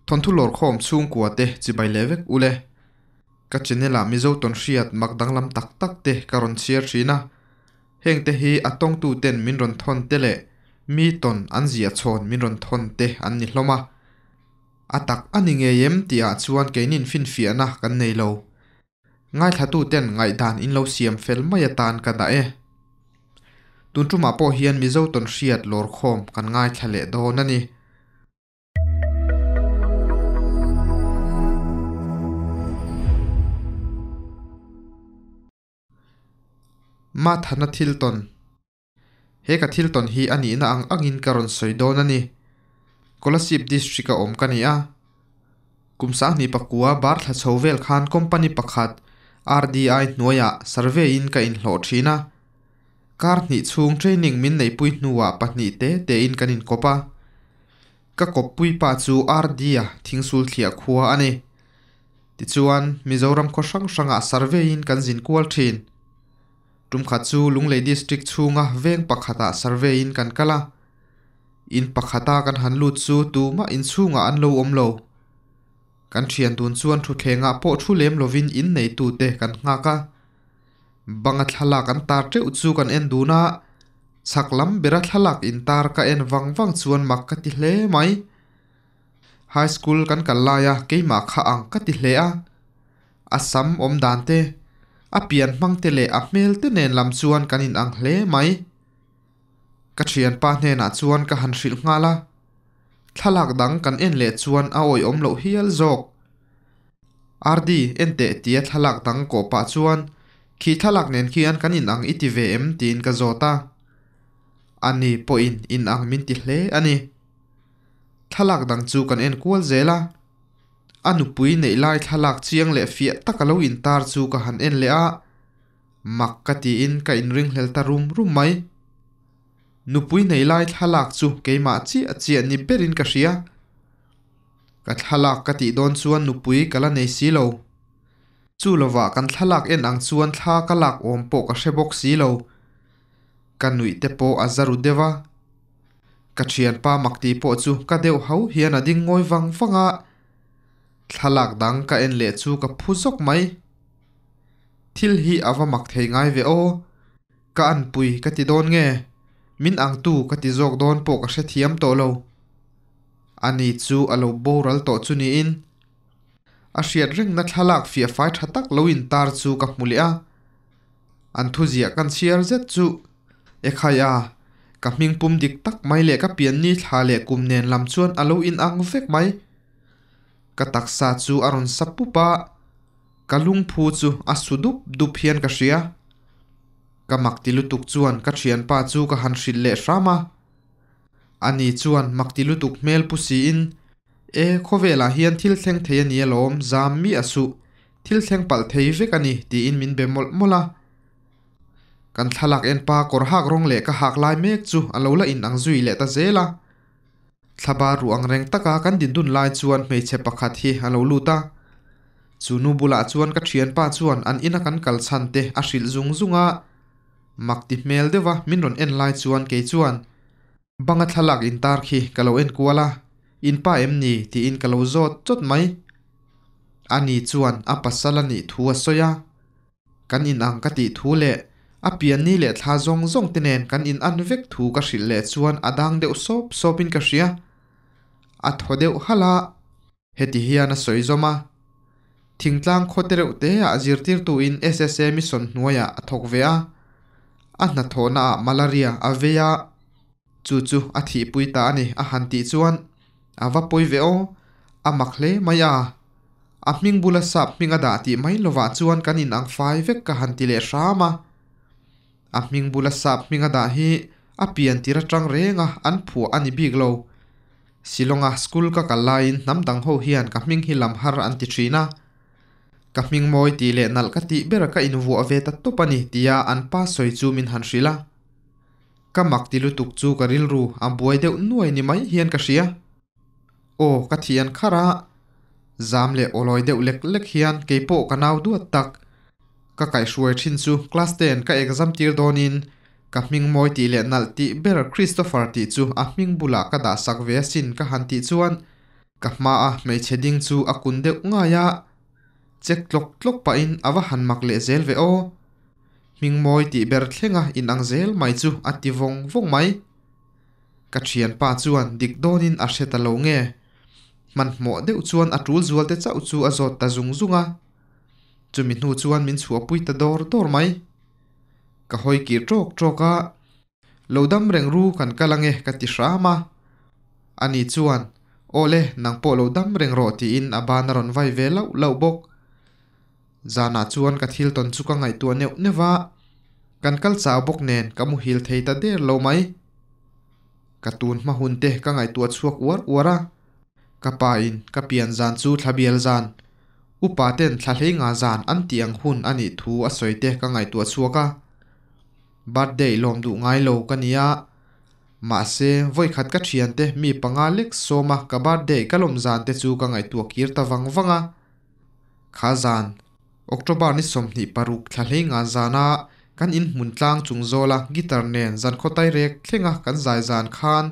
Thawnthu lawrkhawm chhungkua te chibai leh vek ule. Ka channel ah Mizo tawn hriat mak danglam tak tak te ka rawn chhiar thin a. Heng te hi a tawngtu ten min rawn thawn te leh mi tawn an ziah chhawn min rawn thawn te an ni hlawm a. A tak a ni ngei em tih ah chuan keinin finfiahna kan nei lo. Ngaithlatu ten ngaihdan in lo siam fel mai atan ka dah e. Tun tumah pawh hian Mizo tawn hriat lawrkhawm kan ngaithla leh dawn a ni. Mathana thil tawn. He ka thil tawn hi a nihna ang angin ka rawn sawi dawn a ni. Kolasib District a awm ka ni a. Kum sanghnih pakua bar thla chho vel khan company pakhat RDI hnuaiah survey in ka inhlawh thin a. Kar hnih chhung training min neihpui hnuah pahnih te tein kan inkawp a. Ka kawppui pa chu RD-a thingsul thliah khua a ni. Tichuan, Mizoram khaw hrang hrangah survey-in kan zin kual thin. Tum khat chu Lunglei District chhunga veng pakhatah survey-in kan kal a. In pakhata kan han lut chu tumah inchhungah an lo awm lo. Kan thian dun chuan thutthlengah pawh thu lem lovin in neitute kan nghak a. Banga thlalak an tar teuh chu kan en dun a, chhak lam bera thlalak intar ka en vang vang chuan mak ka ti hle mai. High school kan kal laia keimah kha ang ka ti hle a, a sam awm dan te, a pian hmang te leh a hmel te nen lam chuan kan inang hle mai. Ka thianpa hnenah chuan ka han hrilh nghal a, thlalak dang kan en leh chuan a awihawm loh hial zawk. RD, en teh tia thlalak dang kawh pah chuan, Khi thlalak nen khian kan inang i ti ve em? tiin ka zawt a. Ani pawhin inang min ti hle a ni. Thlalak dang chu kan en kual zel a. A nupui neih lai thlalak chiang leh fiah tak a lo intar chu ka han en leh a, mak ka tiin ka inringhlel ta rum rum mai. Nupui neih lai thlalak chu keimah chiah chiah ni berin ka hria. Ka thlalak ka tih dawn chuan nupui ka la nei si lo. Chu lovah kan thlalak en ang chuan thla ka lak awm pawh ka hre bawk si lo. Ka nuih te pawh a za ru deuh a. Ka thianpa makti pawh chu ka deuh ho hian a ding ngawi vang vang a. Thlalak dang ka en leh chu ka phu zawk mai. Thil hi a va mak thei ngai ve aw. Ka anpui ka ti dawn nge? Min angtu ka ti zawk dawn pawh ka hrethiam tawh lo. Ani chu a lo boral tawh chu niin a hriat rengna thlalak fiah fai tha tak lo intar chu ka hmu leh a. An thuziah kan chhiar zet chu Ekhai a, ka hming pum dik tak mai leh ka pianni thla leh kum nen lam chuan a lo inang vek mai. Ka taksa chu a rawn sa pup a, ka lungphu chu a su dup dup hian ka hria. Ka mak ti lutuk chuan ka thianpa chu ka han hrilh leh hram a. Ani chuan mak ti lutuk hmel pu siin, E, khawvelah hian thil thleng thei a ni alawm, zam mi a suh, thil thleng palh thei vek a ni, tiin min be mawlh mawlh a. Kan thlalak en pa kawr hak rawng leh ka hak lai mek chu a lo la in ang zui leh ta zel a. Thlaba ruh ang reng taka kan dindun lai chuan hmeichhe pakhat hi a lo lut a. Chu nu bulah chuan ka thianpa chuan an ina kan kal chhan te a hrilh zung zung a. Mak ti hmel deuha min rawn en lai chuan kei chuan banga thlalak intar khi ka lo en kual a, in pa em ni tiin ka lo zawt chawt mai. Ani chuan a pasal a nih thu a sawi a. Kan in ang ka tih thu leh a pianni leh thla zawng zawng te nen kan in an vek thu ka hrilh leh chuan a dang deuh sawp sawp in ka hria. A thaw deuh halh a. Heti hian a sawi zawm a. Thingtlang khaw te reuh te ah zirtirtu in SSA mission hnuaiah a thawk ve a. A hnathawhna ah malaria a vei a. Chu chu a thihpui ta a ni a han tih chuan a va pawi ve aw, a mak hle mai a. A hming bula sap hming a dah tih mai lovah chuan kan inang fai vek ka han ti leh hram a. A hming bula sap hming a dah hi a pian tir atang reng a an phuah a ni bik lo. Shillong-a school ka kal laiin hnam dang ho hian ka hming hi lam har an ti thin a. Ka hming mawi tih leh nalh ka tih ber ka invuah ve ta tawp a ni tia an pa sawi chu min han hrilh a. Ka mak ti lutuk chu ka rilru a buai deuh nuai ni mai hian ka hria. Aw ka thih an khar a, zam leh awlawi deuh lek lek hian keipawh ka nau duat tak. Ka kaihhruai thin chu class ten ka exam tir dawnin ka hming mawi tih leh nalh tih ber Christopher tih chu a hming bulah ka dah sak ve asin ka han tih chuan. Ka hmaa hmeichhe ding chu a kun deuh ngai a, chek tlawk tlawk pahin a va han mak leh zel ve aw. Hmingmawi tih ber thlenga inang zel mai chu a ti vawng vawng mai. Ka thianpa chuan dik dawnin a hre ta lo nge? Hmanhmawh deuh chuan a tul zual te chauh chu a zawt ta zung zung a. Chumi hnu chuan min chhuahpui ta dawr dawr mai. Ka hawi kir tawk tawk a, Lo dam reng ru kan kal ange ka ti hram a. Ani chuan, Aw le, nang pawh lo dam reng rawh tiin a ban a rawn vai ve lauh lauh bawk. Zanah chuan ka thil tawn chu ka ngaihtuah neuh neuh a, kan kal chau bawk nen ka muhil thei ta der lo mai. Ka tun hma hun te ka ngaihtuah chhuak uar uar a, ka pa in ka pian zan chu thla bial zan, upa ten thla hlei nga zan an tih ang hun a nih thu a sawi te ka ngaihtuah chhuak a. Birthday lawm duh ngai lo ka nia, mahse vawikhat ka thiante mi panga lek sawma ka birthday ka lawm zan te chu ka ngaihtuah kir ta vang vang a. Kha zan, October ni 26 thla hlei nga zana kan inhmun tlang chung zawla guitar nen zan khawtai rek thlenga kan zai zan khan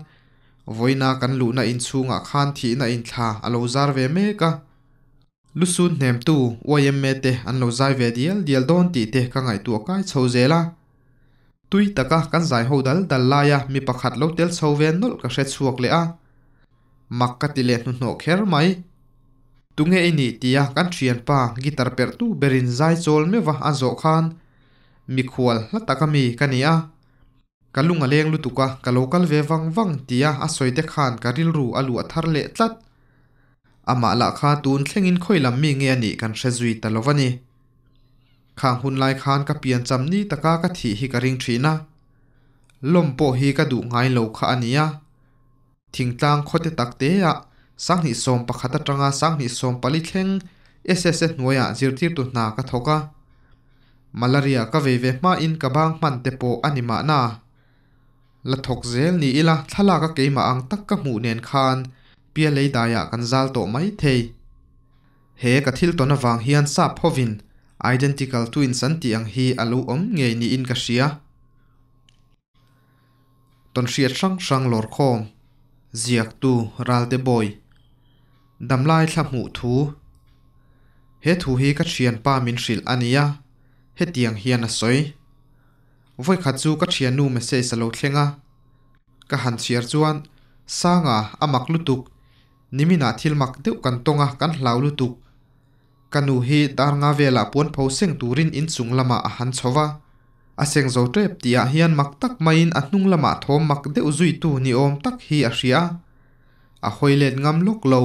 vawiina kan luhna inchhungah khan thihna inthla a lo zar ve mek a. Lusun hnemtu yma te an lo zai ve dial dial dawn tih te ka ngaihtuah kai chho zel a. Tui taka kan zai ho dal dal laia mi pakhat lo tel chho ve nawlh ka hre chhuak leh a. Mak ka ti leh hnuhnawh kher mai. Tunge i nih tia kan thianpa guitar perhtu berin zai chawl meuh a a zawh khan mikhual hla taka mi ka ni a. Ka lung a leng lutuk a, ka lo kal ve vang vang tia a sawi te khan ka rilru a luah thar leh tlat. Amah lah kha tun thlengin khawi lam mi nge a nih kan hre zui ta lo va ni. Khang hun lai khan ka pian cham ni taka ka thih hi ka ring thin a. Lawm pawh hi ka duh ngai lo kha a nia. Thingtlang khawte tak teah 2011 atanga 2014 thleng SSA hnuaiah zirtirtu hna ka thawk a. Malaria ka vei ve hmain ka bang hman te pawh a ni mahna. La thawk zel ni ila thlalak a keimah ang tak ka hmuh nen khan Pialei daiah kan zal tawh mai thei. He ka thil tawn avang hian sap hovin identical twins an tih ang hi a lo awm ngei niin ka hria. Tawnhriat hrang hrang lawrkhawm, ziaktu Ralte Bawi, Damlai thla hmuh thu. He thu hi ka thianpa min hrilh a nia, hetiang hian a sawi. Vawikhat chu ka thiannu message a lo thleng a, ka han chhiar chuan, Sanga, a mak lutuk, niminah thil mak deuh kan tawng a, kan hlau lutuk. Ka nu hi dar nga velah puan pho seng turin inchung lamah a han chho va, a seng zo tep tihah hian mak tak maiin a hnung lamah thawm mak deuh zuitu ni awm tak hi a hria a, a hawi let ngam lawk lo.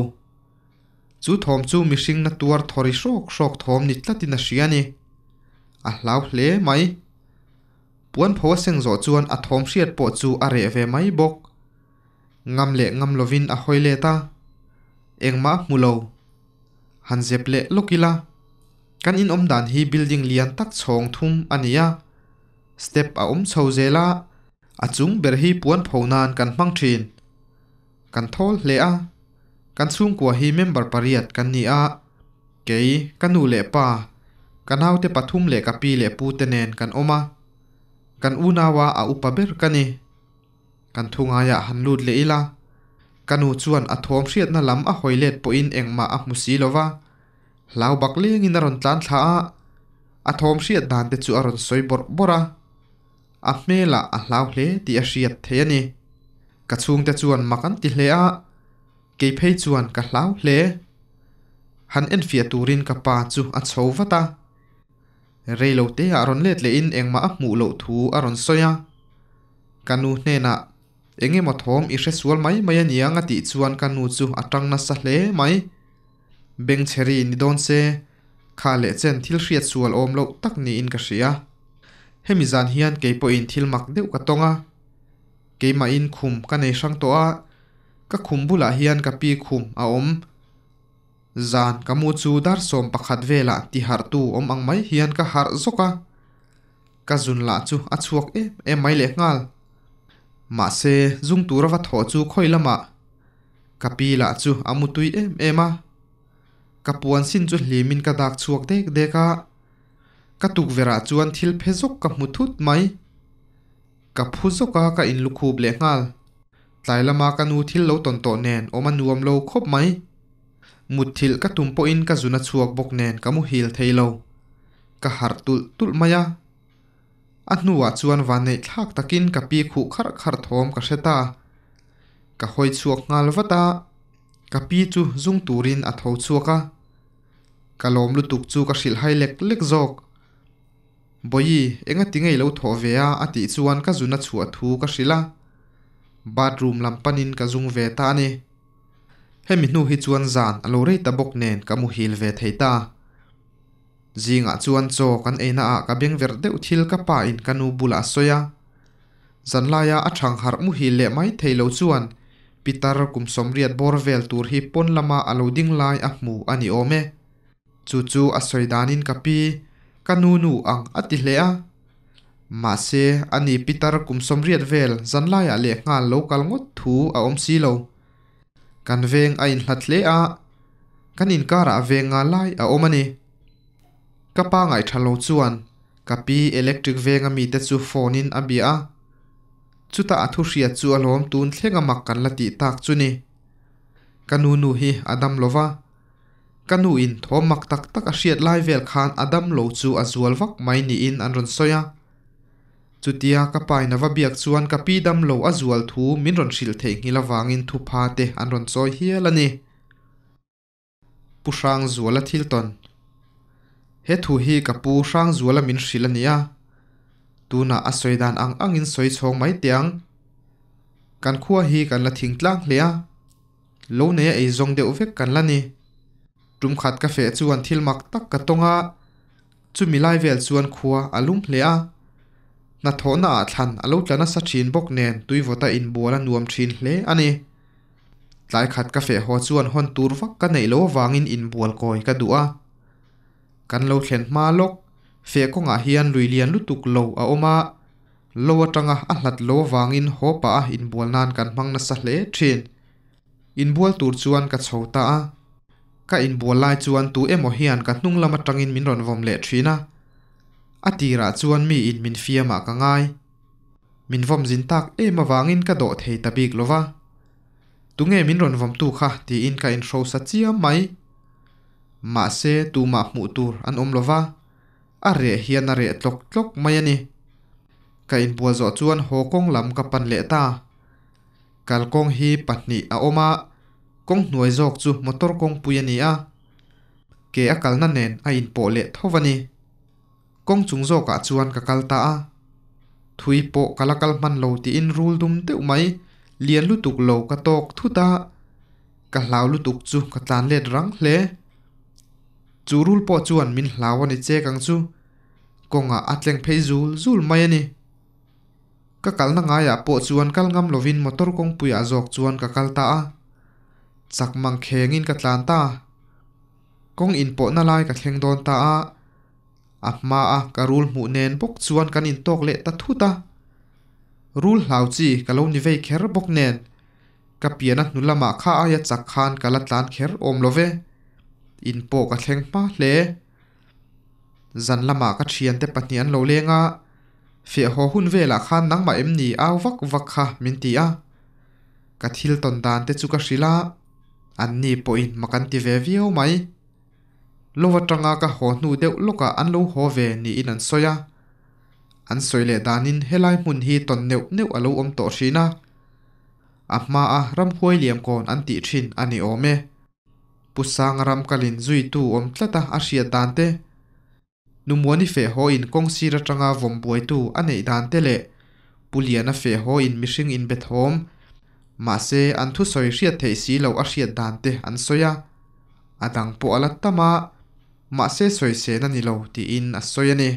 Chu thawm chu mihring na tuar thawri hrawk hrawk thawm ni tlatin a hria a ni. A hlau hle mai. Puan pho a seng zawh chuan a thawm hriat pawh chu a reh ve mai bawk. Ngam leh ngam lovin a hawi let a, engmah a hmu lo. Han zep leh lawk ila, kan in awm dan hi building lian tak chhawng thum a ni a, step a awm chho zel a, a chung ber hi puan pho nan kan hmang thin. Kan thawl hle a, kan chhungkua hi member pariat kan ni a, kei, ka nu leh pa, ka naute pathum leh ka pi leh pu te nen kan awm a, kan unaua a upa ber ka ni. Kan thu ngaiah han lut leh ila, ka nu chuan a thawm hriatna lam a hawi let pawhin engmah a hmu si lo va, hlau bak lengin a rawn tlan thla a, a thawm hriat dan te chu a rawn sawi bawrh bawrh a, a hmelah a hlau hle tih a hriat thei a ni. Ka chhungte chuan mak an ti hle a, kei phei chuan ka hlau hle. Han enfiah turin ka pa chu a chho vat a. Rei lo te ah rawn let lehin engmah a hmuh loh thu a rawn sawi a. Ka nu hnenah, Eng emaw thawm i hre sual mai mai a niang a tih chuan ka nu chu a tang nasa hle mai. Bengchheri ni dawn se, kha leh chen thil hriat sual awm loh tak niin ka hria. Hemi zan hian kei pawhin thil mak deuh ka tawng a. Keimahin khum ka nei hrang tawh a, ka khum bulah hian ka pi khum a awm. Zan ka mu chu dar 11 velah ti harhtu awm ang mai hian ka harh zawk a, ka zun lah chu a chhuak em em mai leh nghal. Mahse, zung tura va thawh chu khawi lamah ka pi lah chu a mu tui em em a, ka puan sin chu hlimin ka dak chhuak dek dek a, ka tukverhah chuan thil phe zawk ka hmu thut mai. Ka phu zawk a ka inlukhup leh nghal. Tlai lama ka nu thil lo tawn tawh nen awm a nuam lo khawp mai. Mutthilh ka tum pawhin ka zun a chhuak bawk nen ka muhil thei lo. Ka harh tulh tulh mai a. A hnuah chuan vanneih thlak takin ka pi khuh kharh kharh thawm ka hre ta. Ka hawi chhuak nghal vat a, ka pi chu zung turin a tho chhuak a. Ka lawm lutuk chu ka hrilh hai lek lek zawk. Bawihi, enga ti ngei lo thawh ve a? a tih chuan ka zun a chhuah thu ka hrilh a. Bathroom lam panin ka zung ve ta a ni. Hemi hnu hi chuan zan a lo rei ta bawk nen ka muhil ve thei ta. Zingah chuan chaw kan eina ah ka beng verh deuh thil ka pa in ka nu bulah a sawi a. Zanlaia a thang harh muhil leh mai thei lo chuan Pitar kum sawmriat bawr vel tur hi pawn lama a lo ding lai a hmu a ni awm e. Chu chu a sawi danin ka pi, ka nu nu ang a ti hle a. Mahse, ani pitar kum sawmriat vel zanlaiah lehnghal lo kal ngawt thu a awm si lo. Kan veng a inhlat hle a, kan inkarah veng nga lai a awm a ni. Ka pa ngaihṭha lo chuan ka pi electric venga mite chu phone in a bia a. Chutah a thu hriat chu a lawm tun thleng a mak kan la tih tak chu ni. Ka nu nu hi a dam lo va. Ka nu in thawm mak tak tak a hriat lai vel khan a dam lo chu a zual vak mai niin an rawn sawi a. Chutia ka pa in a va biak chuan ka pi dam lo a zual thu min rawn hrilh theihnghilh avangin thupha te an rawn chawi hial a ni. Pu Hrangzuala thil tawn. He thu hi ka pu Hrangzuala min hrilh a ni a. Tunah a sawi dan ang angin sawi chhawng mai teh ang. Kan khua hi kan la thing tlang hle a. Lo neia ei zawng deuh vek kan la ni. Tum khat ka feh chuan thil mak tak ka tawng a. Chumi lai vel chuan khua a lum hle a. Hnathawhna ah thlan a lo tla nasa thin bawk nen tuivawta inbual a nuam thin hle a ni. Tlai khat ka feh haw chuan hawn tur vak ka neih loh avangin inbual kawi ka duh a. Kan lo thlen hma lawk, feh kawngah hian lui lian lutuk lo a awm a, lo atanga a hlat lo avangin haw pah a inbual nan kan hmang nasa hle thin. Inbual tur chuan ka chho ta a. Ka inbual lai chuan tu emaw hian ka hnung lam atangin min rawn vawm leh thin a. A tirah chuan miin min fiamah ka ngai. Min vawm zin tak em avangin ka dawh thei ta bik lo va. Tunge min rawn vawmtu kha tiin ka inhrosa chiam mai. Mahse tumah hmuh tur an awm lo va, a reh hian a reh tlawk tlawk mai a ni. Ka inbual zawh chuan haw kawng lam ka pan leh ta. Kalkawng hi pahnih a awm a, kawng hnuai zawk chu motor kawngpui a ni a, ke a kalna nen a inpawh leh tho a ni. Kawng chung zawkah chuan ka kal ta a, thui pawh ka la kal hman lo tiin rul dum deuh mai, lian lutuk lo ka tawk thut a, ka hlau lutuk chu ka tlan let rang hle. Chu rul pawh chuan min hlau a ni chek ang chu, kawngah a tleng phei zul zul mai a ni. Ka kalna ngaiah pawh chuan kal ngam lovin motor kawngpuiah zawk chuan ka kal ta a, chak mang khengin ka tlan ta. Kawng inpawhna lai ka thleng dawn ta a, a hmaa ka rul hmuh nen bawk chuan kan intawk leh ta thut a. Rul hlau chi ka lo ni vei kher bawk nen, ka pian a hnu lamah kha aia chak khan ka la tlan kher awm lo ve. In pawh ka thleng hma hle. Zan lamah ka thiante pahnih an lo leng a, fiah haw hun velah khan nangmah em ni au vak vak kha min ti a. Ka thil tawn dan te chu ka hrilh a, anni pawhin mak an ti ve viau mai. Lo atanga ka haw hnu deuh lawkah an lo haw ve niin an sawi a. An sawi leh danin helai hmun hi tawn neuh neuh a lo awm tawh thin a. A hmaa ramhuai liamkawn an tih thin a ni awm e. Pu Sanga ram kalin zuitu awm tlata a hriat dan te, Numuani feh haw in kawng sir atanga vawm buaitu a neih dan te leh Pu Liana feh haw in mihring in be thawm, mahse an thusawi hriat theih si loh a hriat dan te an sawi a, a dang pawh a la tam a, mahse sawi sen a ni lo tiin a sawi a ni.